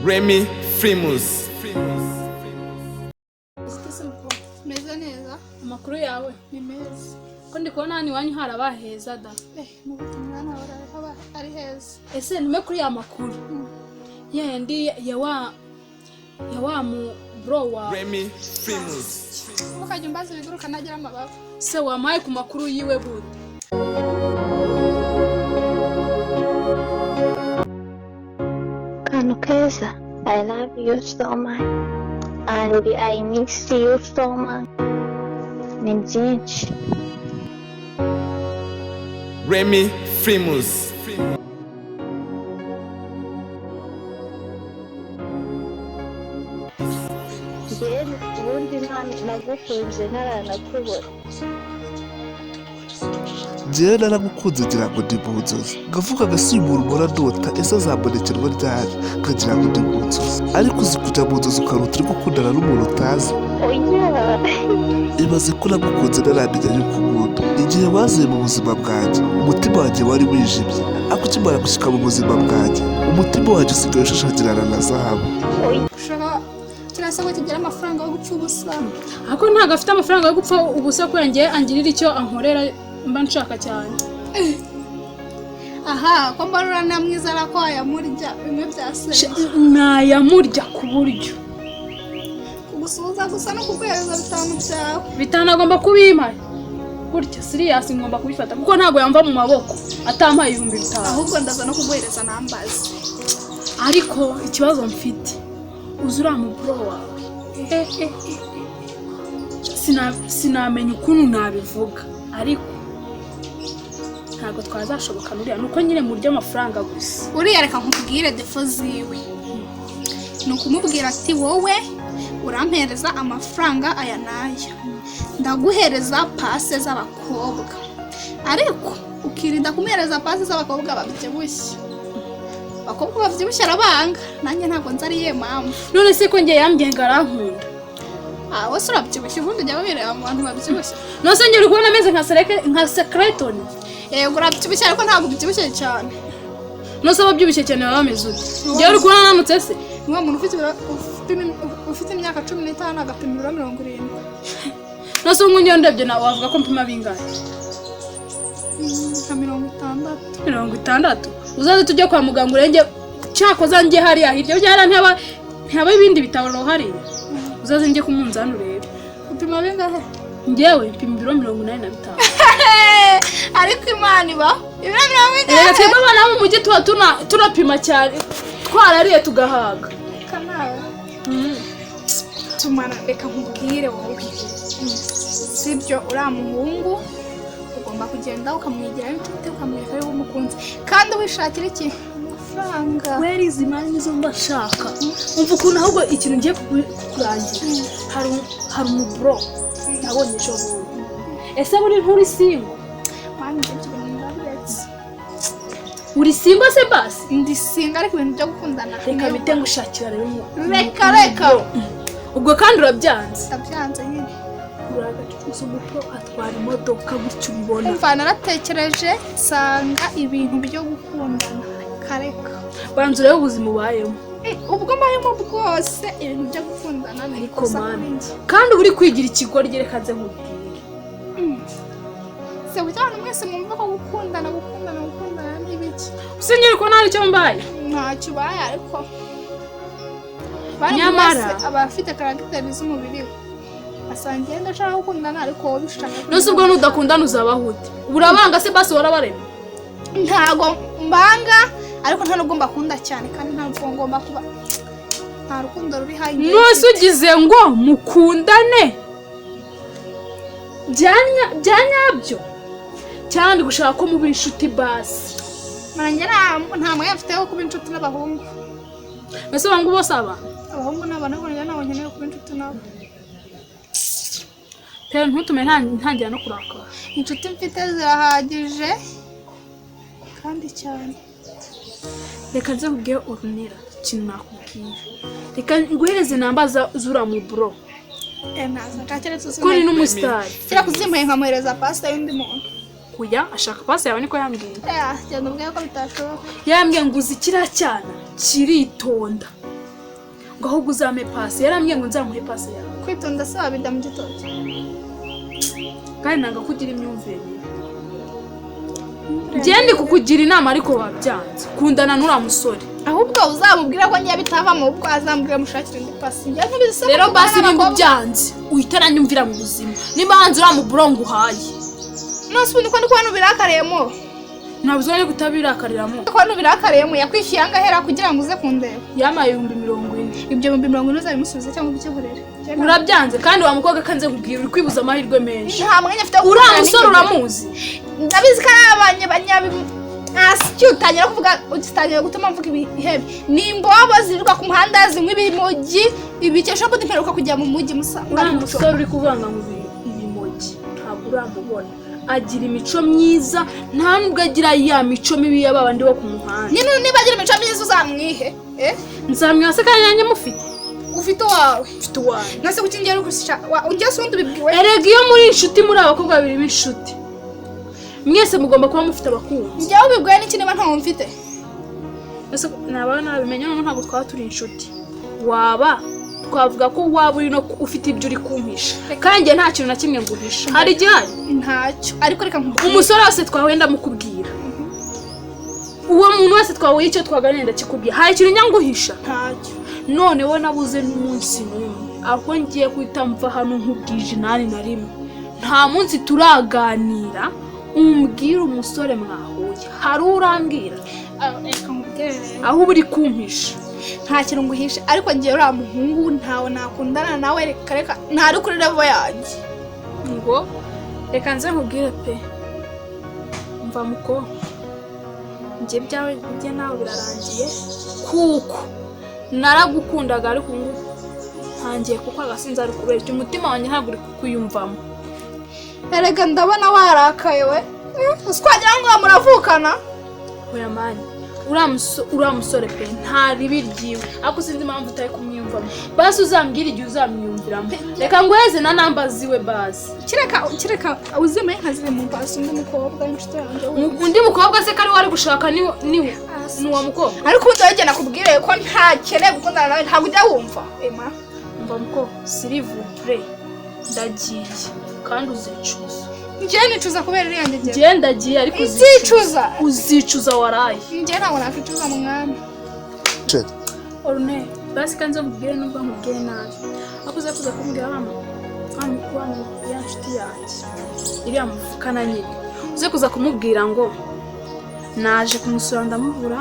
Remy Primus. Meze neza. Amakuru yawe? Ni meza. Ko ndi kubona hano iwanyu harabaheza da. Mu butumwa nawe haba ari heza. Ese ntume kuri ya makuru yandi ya wa mu bro wawe? Remy Primus. Ukajya umbaza ibiguruka ntagira amababa. Se wampaye ku makuru yiwe bute? Kantu keza, I love you so much and I miss you so much. Ni byinshi. Remy Primus. Njyewe ubundi nagukunze ntaranakubona. Njyewe naragukunze ngira ngo ndi mu nzozi, nkavuga ngo ese uyu muntu mpora ndota, ese azabonekerwa ryari? Nkagira ngo ndi mu nzozi, ariko uzi kujya mu nzozi ukarota uri gukundana n'umuntu utazi? Oya. Ibaze ko nagukunze ntaramenya yuko ukunda. Igihe waziye mu buzima bwanjye, umutima wanjye wari wijimye, ariko ukimara gushyika mu buzima bwanjye, umutima wanjye usigaye ushashagirana na zahabu. Oya. Ushaka kiriya soko kigira amafaranga yo gupfa ubusa. Ariko ntabwo afite amafaranga yo gupfa ubusa, kubera njye angirira icyo ankorera mba nshaka cyane. Aha ko mbona uriya mwiza arako wayamurya bimwe bya seri. Nayamurya ku buryo Kugusuhuza gusa no kuguhereza 5 byawe. 5 agomba kubimpa gutya, serious, ngomba kubifata kuko ntabwo yamva mu maboko atampaye 5000. Ahubwo ndaza no kuguhereza nambaze. Ariko ikibazo mfite, uzi uriya mu bro wawe? Sinamenya ukuntu nabivuga, ariko ntabwo twazashoboka nuriya, nuko nyine murya amafaranga gusa. Uriya, reka nkubwire défauts ziwe. Ni ukumubwira ati: "Wowe urampereza amafaranga aya n'aya, ndaguhereza passe z'abakobwa." Ariko ukirinda kumuhereza passe z'abakobwa babyibushye. Abakobwa babyibushye arabanga, nanjye ntabwo nzi ari iyihe mpamvu. None se ko njye yambwiye ngo arankunda? Ah, wese urabyibushye, ubundi ujya wibireba mu bantu babyibushye? None se njye uri kubona ameze nka skeleton? Yego, urabyibushye, ariko ntabwo ubyibushye cyane. None se ababyibushye cyane baba bameze ute? Njyewe uri kubona namutse se? Ni wa muntu ufite ufite imyaka 15 agapima ibiro 70. None se ubu njyewe ndebye nawe wavuga ko mpima bingahe? Nka 60. 60? Uzaze tujye kwa muganga urenge, cyakoza njye hariya hirya burya hariya ntihaba ibindi bitaro hariya, uzaze njye ku munzani urebe. Upima bingahe? Njyewe mpima ibiro 85. Ariko Imana ibaho, ibiro mirongo Reka, ingahe? twebwe abana bo mu mujyi tuba tunapima cyane, twarariye tugahaga. Reka nawe tumara, reka nkubwire wowe, sibyo? Uriya muhungu ugomba kugenda ukamwigiraho inshuti, ukamwereka yuko umukunzi kandi wishakira iki? Amafaranga. Wera, izi mari nizo mba nshaka. Umva ukuntu ahubwo ikintu ngiye kukurangira, hari umubro nabonye ejo bundi. Ese buri nturi single? Mani, ibyo bintu ndabiretse. Uri single se basi? Ndi single, ariko ibintu byo gukundana Reka mpite ngushakira rero Reka, reka. Ubwo kandi urabyanze? Ndabyanze nyine. Uragacuruza, umupro atwara imodoka gutyo ubibona. Umva, naratekereje nsanga ibintu byo gukundana, reka reka. Banza urebe ubuzima ubayemo. Ubwo mbayemo bwose, ibintu byo gukundana ni Ariko ikosa mani, kuri njye. kandi uba uri kwigira ikigoryi, reka nze nkubwire. Se burya abantu mwese mwumva ko gukundana, gukundana, gukundana ni ibiki? Usinyere ko nta icyo mbaye. Ntacyo ubaye, ariko bari wese aba afite caractère z'umubiri we, asanga ngenda ashaka gukundana, ariko wowe ubishaka. Nose ubwo nudakundana uzabaho ute? Urabanga se basi? Warabarema? Ntago mbanga, ariko nta nubwo mbakunda cyane, kandi ntabwo ngomba kuba, nta rukundo ruri hayi. Nose ugize ngo mukundane bya nyabyo cyangwa gushaka ko muba inshuti basi? Nanjye nta mwanya mfite wo kuba inshuti n'abahungu. Ese abahungu bose abantu? Abahungu ni abantu, ariko njye ntabwo nkeneye kuba inshuti nabo. Pero ntutume ntangira no kurakara. Inshuti mfite zirahagije kandi cyane. Reka nze nkubwire, Orunera, ikintu nakubwira, reka nguhereze namba z'uriya mu bro. Ntazo nshakira. Kuko ni n'umusitari. Kira kuzimuye nkamuhereza passe y'undi muntu. Kujya ashaka passe yawe, niko yambwiye. Genda ubwiye ko bitashoboka. Yambwiye ngo uzi kiriya cyana kiritonda. Ngo ahubwo uzampe pasi. Yarambwiye ngo nzamuhe pasi yawe. Kwitonda se wabida mu gitoki? Kandi nanga ko ugira imyumvire mibi. Njye ndi kukugira inama ariko wabyanze. Kundana n'uriya musore. Ahubwo uzamubwira ko njye bitavamo, ubwo azambwira mushakire indi pasi. Njye ntubizi se Rero ko basi dukundana nimba n'abakobwa? ubyanze, uhita uranyumvira mu buzima. Nimba wanze uriya muburongo uhaye. Nonse ubundi ko ndi kubona ubirakariyemo? Ntabwo ari kutabirakariramo. Ndi kubona ubirakariyemo, yakwishyuye angahera kugira ngo uze kundeba? Yampaye 40,000. Ibyo 40,000 uzabimusubize cyangwa ubyihorere. Njye Urabyanze kandi wa mukobwa, kanze kubwira, uri kwibuza amahirwe menshi. Nta mwanya mfite wo Uriya gukundana musore n'ibyo. uramuzi? Ndabizi ko ari abanye banyabi. Hasi utangira kuvuga, utangira gutuma mvuga ibihebe. Ni imbobo zirirwa ku muhanda zinywa ibimogi ibikesha. Ubundi mperuka kujya mu mujyi musa. Uriya musore uri kuvanga ngo ibimogi, ntabwo uramubona. Agira imico myiza, nta nubwo agira ya mico mibi y'aba bandi bo ku muhanda. Nyine niba agira imico myiza uzamwihe, eh? Nzamwiha se kandi nanjye mufite? Ufite uwawe? Mfite uwanjye. Nase kuki ngiye gusha ujya se ubundi ubibwiwe? Erega iyo muri inshuti, muri abakobwa babiri b'inshuti, mwese mugomba kuba mufite abakunzi. Njyewe ubibwiwe n'iki niba ntawe mfite? Ese naba nabimenya noneho ntabwo twaba turi inshuti? Waba twavuga ko waba uri no ufite ibyo uri kumpisha, kandi njye nta kintu na kimwe nguhisha. Hari igihari? Ntacyo, ariko reka nkubwire. Umusore wese twahuye ndamukubwira, uwo muntu wese twahuye icyo twaganira ndakikubwira. Hari ikintu njya nguhisha? Ntacyo. None we nabuze n'umunsi n'umwe aho ngiye guhita mva hano nkubwije inani na rimwe, nta munsi turaganira umbwire umusore mwahuye. Hari urambwira? Ah, reka nkubwire rero. Aho uba uri kumpisha. Nta kintu nguhisha, ariko ngewe uriya muhungu ntawe nakundana nawe. Reka reka, ntari kuri level yanjye. Ngo reka nze nkubwire pe. Mva muko, njye ibyawe njye nawe birarangiye, kuko naragukundaga, ariko ubu ngubu ntangiye kuko agasinzi ari kubera icyo umutima wanjye ntabwo uri kukuyumvamo. Erega ndabona warakaye we. Uzi ko wagira ngo muravukana. Oya mani, uriya musore pe, nta ribi ryiwe, ariko sinzi impamvu utari kumwiyumvamo. Basi uzambwira igihe uzamwiyumviramo. Reka nguheze na namba ziwe basi. Kireka kireka, uzime nkaziri mu pasi undi mukobwa w'inshuti yanjye. Undi mukobwa se kari wari gushaka ni ni uwo mukobwa? Ariko ubundi wowe nakubwire ko ntakeneye gukundana nawe, ntabwo ujya wumva ema. Umva muko, s'il vous plaît, ndagiye kandi uzicuza. Njyewe nicuza kubera iriya ngegera? Njye ndagiye ariko Nzicuza. Uzicuza waraye. Njyewe ntabwo nakwicuza mu mwami. Orune, basi kanze nkubwire, nubwo nkubwiye nabi, ariko uze kuza kumbwira wa ya nshuti yanjye iriya muvukana nyine, uze kuza kumubwira ngo naje kumusura ndamubura,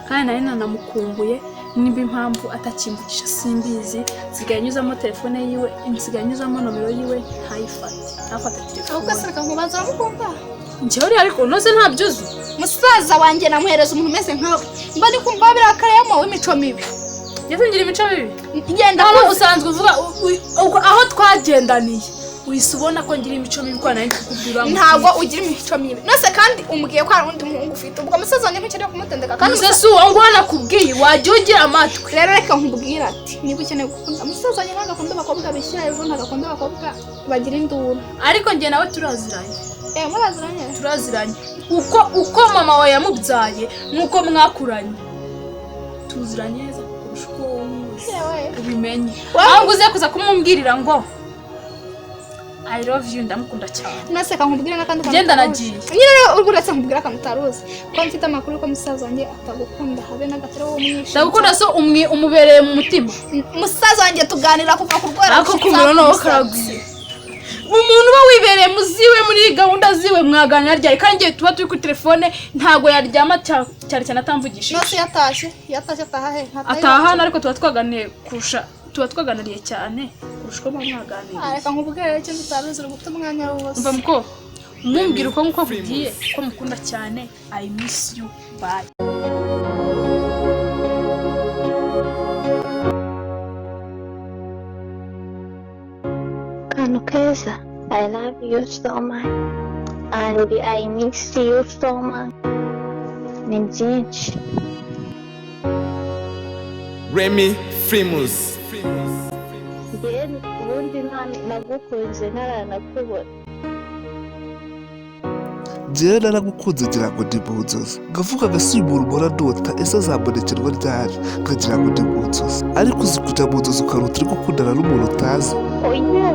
kandi nari nanamukumbuye. Nimba impamvu atakimvugisha simbizi. Nsigaye nyuzamo telefone yiwe, nsigaye nyuzamo nomero yiwe ntayifate, ntafate Ahubwo telefone. se reka nkubaze, uramukunda? Njyewe uriya ariko unoze ntabyo uzi. Musaza wanjye namuhereza umuntu umeze nkawe, mba ndi kumva birakariyemo w'imico mibi. Njye ngira imico mibi? Genda. Hano usanzwe uvuga aho twagendaniye uhise ubona ko ngira imico mibi, ko nari kukubwira. Ntabwo ugira imico mibi. Nose kandi umubwiye ko hari undi muhungu ufite, ubwo musaza wanjye ntukeneye kumutendeka kandi? Musa si uwo nguwo nakubwiye, wajya ugira amatwi. Rero reka nkubwire ati niba ukeneye gukunda musaza wanjye, ntabwo akunda abakobwa bishyira hejuru, ntabwo akunda abakobwa bagira induru. Ariko njye nawe turaziranye. Eh, muraziranye? Turaziranye uko mama wawe yamubyaye nuko mwakuranye, tuziranye neza kurusha uko wowe umuzi. Yewe. Ubimenye. Wowe- Ahubwo uze kuza kumumbwirira ngo I love you, ndamukunda cyane. Nose reka nkubwire n'akandi kantu Ngenda utaruzi. nagiye. Nyine rero urwo uretse nkubwire akantu utaruzi, ko mfite amakuru ko musaza wanjye atagukunda habe n'agatari wowe umwishe. Ndagukunda so umubereye mu mutima. Musaza wanjye tuganira kuva ku rwara. Ako kumiro nawe karagwiye. Umuntu uba wibereye mu ziwe, muri gahunda ziwe, mwaganira ryari? Kandi igihe tuba turi kuri telefone ntabwo yaryama cyane cyane atamvugishije. Nose yatashye ataha he? Ntataha Ataha iwacu? hano, ariko tuba twaganiriye kurusha, tuba twaganiriye cyane kurusha uko muba mwaganiriye. Ah, reka nkubwire rero ikintu utaruzi, uri guta umwanya wose. Umva muko, mumbwira uko nguko nkubwiye ko mukunda cyane. I miss you, bye. Kantu keza, I love you so much and I miss you so much. Ni byinshi. Remy Primus. Njye ubundi nagukunze ntaranakubona. Njyewe naragukunze ngira ngo ndi mu nzozi, nkavuga ngo ese uyu muntu mpora ndota ese azabonekerwa ryari, nkagira ngo ndi mu nzozi. Ariko uzi kujya mu nzozi ukarota uri gukundana n'umuntu utazi. Oya.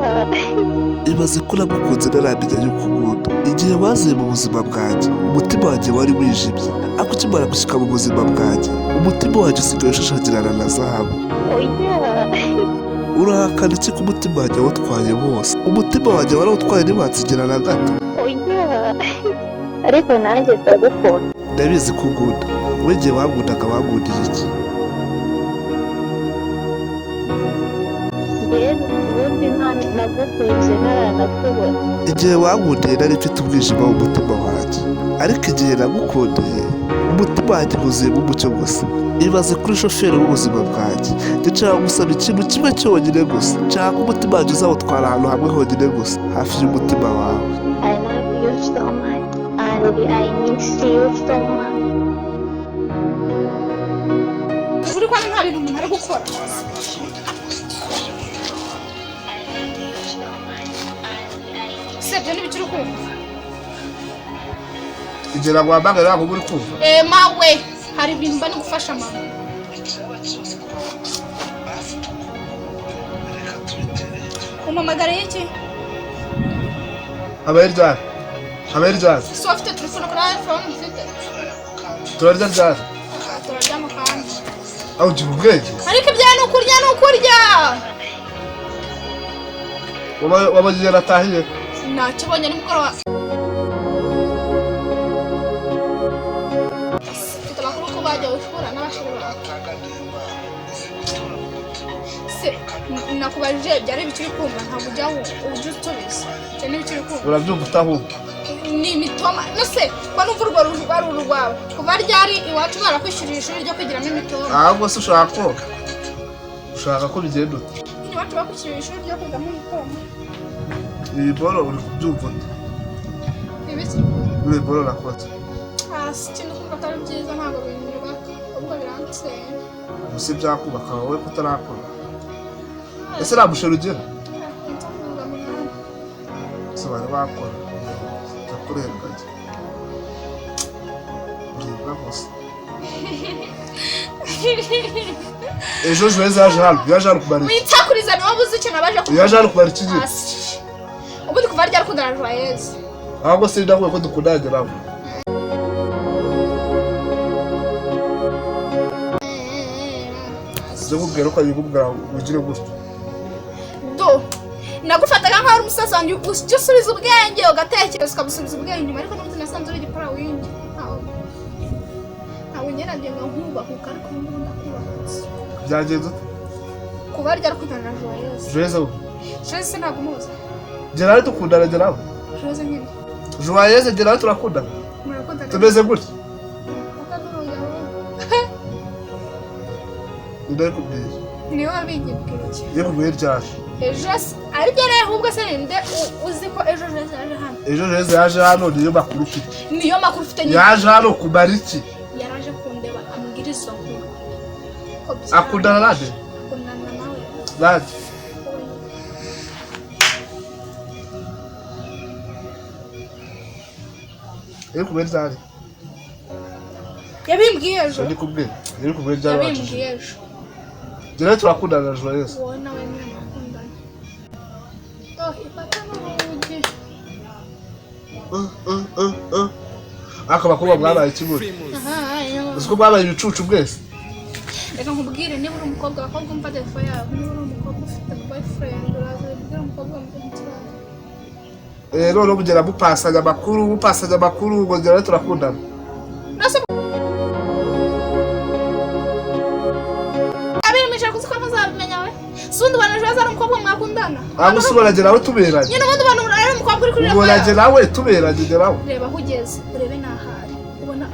Ibaze ko nagukunze ntaramenya yuko ukunda. Igihe waziye mu buzima bwanjye, umutima wanjye wari wijimye, ariko ukimara gushyika mu buzima bwanjye, umutima wanjye usigaye ushashagirana na zahabu. Oya. Urahakana iki ko umutima wanjye wawutwaye wose? Umutima wanjye warawutwaye ntiwansigira na gato. Oya. Ariko nanjye ndagukunda. Ndabizi ko unkunda. Wowe igihe wankundaga wankundiye iki? Njyewe ubundi nagukunze ntaranakubona. Igihe wankundiye nari mfite umwijima mu mutima wanjye, ariko igihe nagukundiye umutima wanjye wuzuyemo umucyo gusa. Ibaze kuri shoferi w'ubuzima bwanjye, nshaka gusaba ikintu kimwe cyonyine gusa, nshaka ko umutima wanjye uzawutwara ahantu hamwe honyine gusa, hafi y'umutima wawe. I love you so much and I miss you so much. Uri kwa nta bintu umuntu ari gukora. Sebyo n'ibiki uri kumva? Igihe naguhamagara ntabwo uba uri kumva. Mawe hari ibintu mba gufasha mama. Umpamagara iki? Habaye ryari? Habaye ryari? Si wowe ufite telefone kuri iPhone mfite. Turarya ryari? Turarya mu kanya. Aho ugira ubwenge? Ariko ibyawe ni ukurya ni ukurya. Waba igihe natahiye? Nakibonye nimugoroba. Mfite amakuru ko bajya guhura n'abashiri bawe. Se nakubajije byari ibiki uri kumva, ntabwo ujya ujya usubiza. Ibyo ni ibiki uri kumva? Urabyumva utahumva. Ni imitoma. No se ko numva urwo ruhu ari urwawe. Kuva ryari iwacu barakwishyurira ishuri ryo kwigiramo imitoma? Ahubwo se ushaka ko ushaka ko bigenda ute? Iwacu bakwishyurira ishuri ryo kwigamo imitoma. Iyi boro uri kubyumva ute? Ibiki? Uri boro nakoze. Si ikintu kumva atari byiza, ntabwo binyubaka, ahubwo biransenya. Gusa ibyakubaka wowe kutarakora. Ese nta musheri ugira? Nzakuvuga mu mwanya. Ese bari bakora? Ndakurenganya. Uribwa gusa. Ejo Joyeux yaje hano, yaje hano kumara iki? Witsakuriza niwe ubuze ikintu abaje kuvuga. Yaje hano kumara iki gihe? Asi. Ubundi kuva ryari ukundana na Joyeuse? Ahubwo sindahuye ko dukundanye nawe. Nze nkubwira ko yikubwira ugire gutyo. Do. Nagufataga nkaho uri umusaza wanjye, ujya usubiza ubwenge ugatekereza ukabusubiza ubwenge inyuma, ariko n'ubundi nasanze uri igipara wingi. Ntabwo njye nagenda nkubahuka, ariko ubu ngubu ndakubahutse. Byagenze ute? Kuba ryari ukundana na Joyeuse? Joyeux we. Joyeuse ntabwo umuzi. Njye nawe dukundana njye nawe. Joyeuse nyine. Joyeux njye nawe turakundana. Murakundana. Tumeze gutya. Ninde Ndakubwiye. niwe wabinyibwiriye. Yakubwiye ryari? Ejo se aribyo rero, ahubwo se ninde uzi ko ejo Joyeuse yaje hano? Ejo Joyeux yaje hano, niyo makuru ufite. Niyo makuru ufite nyine. Yaje hano kumara iki? Yaraje kundeba ambwira izo nkuru. Ko Akundana nande? Akundana nawe. Nande? Yakubwiye ryari? Yabimbwiye ejo. Ndikubwiye. Yakubwiye ryari Yabimbwiye wacishije? ejo. Njye nawe turakundana na Joyeux. Wowe nawe nyine murakundana. Oh, ifata n'urugi. Ariko abakobwa mwabaye ikiburi. Aha, iyo. Uzi ko mwabaye ibicucu mwese? Reka nkubwire, niba uri umukobwa, abakobwa umva telefone yawe, niba uri umukobwa ufite boyfriend, uraza ubwira umukobwa mugenzi wawe. Noneho mugera mupasanya amakuru, ngo njye nawe turakundana. Nase abirumije kuzi ko ntazabimenya we. Si ubundi ubona Joyeux ari umukobwa mwakundana? Ahubwo se ubona njye nawe tuberanye? Nyine ubundi ubona ari umukobwa uri kuri Ubona njye nawe tuberanye njye nawe? Reba aho ugeze, urebe n'ahari. Ubona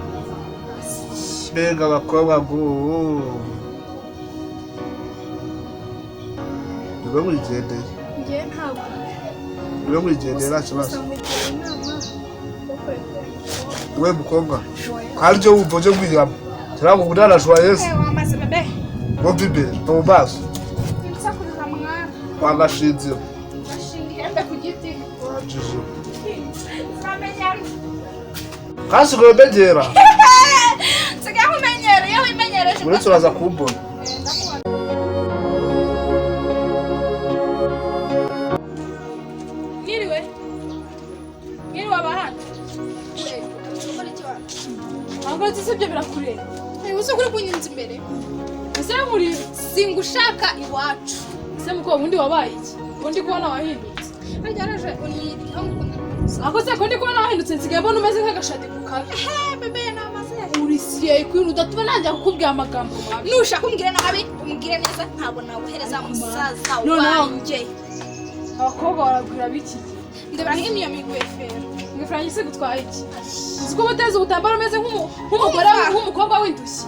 Mbega abakobwa ngo niba wigendeye. Njye ntabwo. Niba wigendeye nta kibazo. Gusa nkugira inama yo kureka uyu mukobwa. We mukobwa, Joyeux. kandi ujye wumva ujye wiyama. Ntabwo ukundana na Joyeux. Wamaze bebe. Wumva imbere, va mu maso. Nsakuriza mwana. Wangashinzira. Bashinga ihembe ku giti. Wanjije. Zamenyana. Kandi usigaye umenyera. Nsigaye nkumenyera iyo wimenyereje. Uretse uraza kumbona. Mwiriwe. Mwiriwe abahano. Ahubwo si ibyo birakureba. Uzi kuri kunyinza imbere. Ese muri Singushaka iwacu. ese muko ubundi wabaye iki? Ubundi kubona wahindutse. Harya yaraje unyitaho ngukunda. Ako se ko ndi kubona wahindutse nsigaye mbona umeze nk'agashati ku kabi. Ehe bebe namaze. Uri siye kwini udatuma nanjye kukubwira amagambo mabi. Nushaka umbwire nabi umbwire neza ntabwo naguhereza musaza wanjye. Abakobwa baragwira biki? Ndebera nk'imiyo migwefero. Ingofero yanjye se gutwaye iki? Uzi ko ubuteze ubutambaro umeze nk'umugore nk'umukobwa w'indushyi.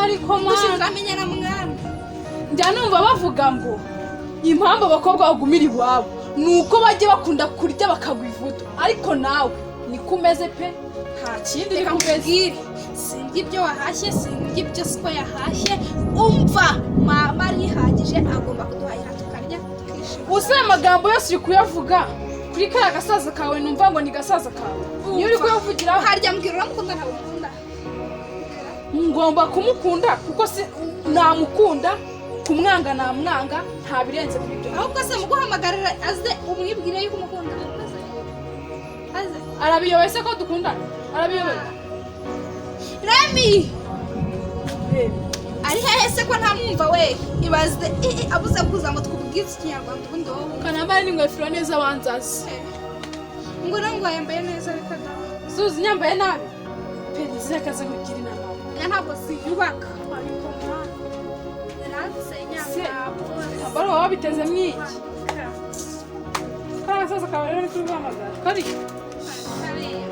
Ariko Ndushyi mana. nzamenyera mwana. Njya numva bavuga ngo impamvu abakobwa bagumira iwabo ni uko bajya bakunda kurya bakagwa ivutu, ariko nawe niko umeze pe, nta kindi Reka niko umeze. nkubwire sindya ibyo wahashye sindya ibyo siko yahashye umva mama arihagije agomba kuduhahira tukarya tukishima. Uzi aya magambo yose uri kuyavuga kuri kariya gasaza kawe numva ngo ni gasaza kawe niyo uri kuyavugiraho. Harya mbwira uramukunda ntabwo umukunda. Ngomba kumukunda kuko si namukunda kumwanga namwanga nta birenze kuri ibyo. Ahubwo se muguhamagarira aze umwibwire yuko umukunda. Aze. Aze. Arabiyobewe se ko dukundana? Arabiyobewe. Remy ari hehe se ko ntamwumva we ibaze abuze kuza ngo twubwize ikinyarwanda ubundi wowe Kanambare n'ingofero neza wanzazi. Ngo ngo yambaye neza reka da. Suzi nyambaye nabi. Pe zakaze kugira inama. Ya ntabwo ziyubaka. Ariko mwana Ziransenya Se- ntabwo. Ambaro baba biteze mwiki. Kariya gasaza kawe rero ni kuri guhamagara. Kari. Kariya.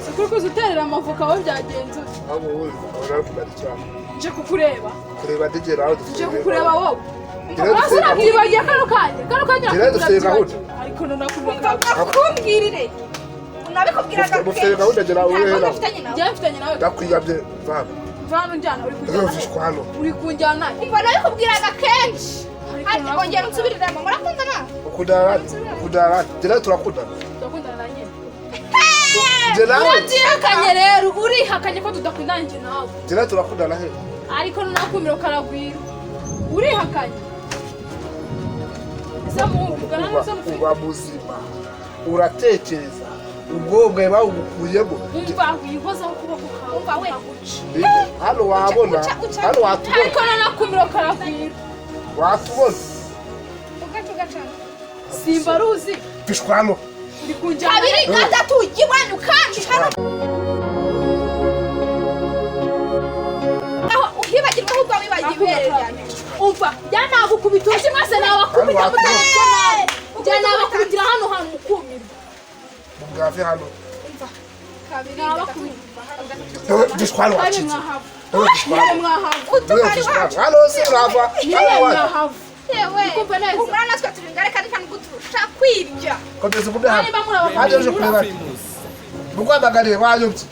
Si kuri kuza uterera amavoka wowe byagenze ute? Ahubwo wowe urakumara cyane. Nje kukureba. Kureba ndigera aho Nje kukureba wowe. Ngira Urasa dufite gahunda. nakwibagiye kano kanya. Kano kanya Ngira dufite gahunda. Ariko none Umva bakumbwirire. Unabikubwiraga Mufite gahunda gera Nta wowe gahunda hera. mfitanye nawe. Njye mfitanye nawe. Ndakwiyamye vana. Mvano njyana uri kunjyana. Ntuzishwa hano. Uri kunjyana. Umva nabikubwiraga kenshi. Ariko Harya nawe- ongera unsubiriremo murakundana? Ukundana nande? Ukundana nande? Njye turakundana. Turakundana na nyine. Njye nawe. Urabyihakanye rero urihakanye ko tudakundana njye nawe. Njye nawe turakundana he? Ariko noneho karagwira. Urihakanye. Ese muvugana Uba n'uzo mufite. uba muzima. Uratekereza. Ubwonko bwawe bawugukuyemo. Umva wihozaho ukuboko kawe. Umva we. Nkaguca. Hano wabona. Uca, uca. Hano watubona. Ariko noneho akumiro karagwira. Watubona. Ugaca ugacana. Simba ruzi. Pishwa hano. Uri kunjyana. Kabiri gatatu iwanyu kandi hano. Aho uhibagirwa ahubwo wibagiwe ibere ryanjye. Umva njya nagukubita urushyi mwese nabakubita Hano watubona. mutabica nabi. Njya nabakubitira hano hantu mukumirwa. Mugave hano. Umva. Kabiri Nabakubita. Pishwa hano Kabe wacitse. mwahava. Pishwa Niwe hano. mwahava. Utukari wacu. Hano se urava. Niwe Hano wacu. mwahava. Yewe. Ndikumva neza. Humura natwe turi ingare kandi nta nubwo turusha kwirya. Komeza ugume hano. Niba muri abagabo. Hano uje kureba. Primus. Mugwamagarire wayobye.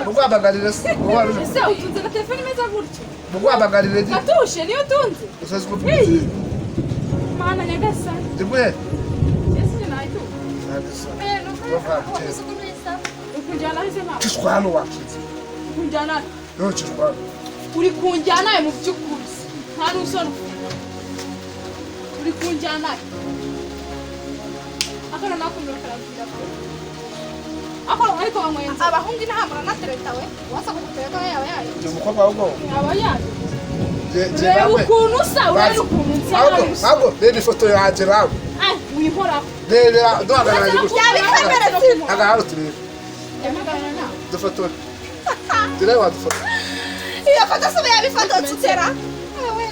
Mugwamagarire se. Ese utunze na telefone imeze gutyo? Mugwamagarire nyine. Gatushe niyo utunze? Usozi kumubwira. Mana nyagasani. Ndiguhe. Ese njye nayitunze. Uri kunjyana he se mama? Pishwa hano wacitse. Uri kunjyana he? Yo pishwa hano. Uri kunjyana he mu by'ukuri? Nta n'usoni ufite. Uri kunjyana he? Akana nakumira karabwira ko. Akora ariko wanyweye inzoga. Abahungu inaha muranatereta we. Uwasa kugutereta we yaba yayo. Ndi umukobwa w'ubwo. Aba yaje. Njye Reba nawe. ukuntu usa, urebe ukuntu nsa Ahubwo nabi usa. ahubwo reba ifoto yanjye nawe. Ai, wihoraho. Rebera duhagararanye gutya. Yabikameretse. Hagarara hano turebe. Yamagarana nawe. Dufotora. Njye nawe wadufotora. Iyo foto se yabifototse utera. Yewe.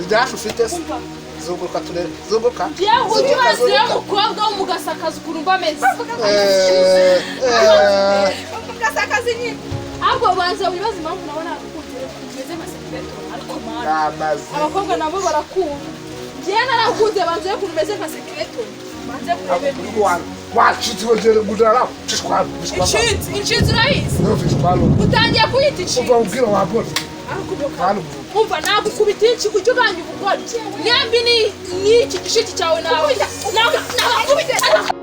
Ibyacu ufite se. Umva. Zunguruka turebe. Zunguruka. Yewe ujye Zunguruka, ubaza uriya zunguruka. mukobwa wo mu gasakazi ukuntu mba ameze. Ugasakaza nyine. Ahubwo banza wibaze impamvu nawe nagukunze umeze nka sekireto ariko mana Amazi. abakobwa nabo barakunda. Njyewe naragukunze banza urebe ukuntu umeze nka sekireto. Banze kurebe neza. Wacitse wegere gudara. Pishwa hano. Pishwa hano. Inshinzi, inshinzi urayizi. Yo pishwa hano. Utangiye kuyita inshinzi. Uva ubwira wabona. Ariko Hano. Umva, nagukubita inshi ujye ugabanya ubugoryi. Mwembi ni n'iki gishiki cyawe nawe. Nabakubita.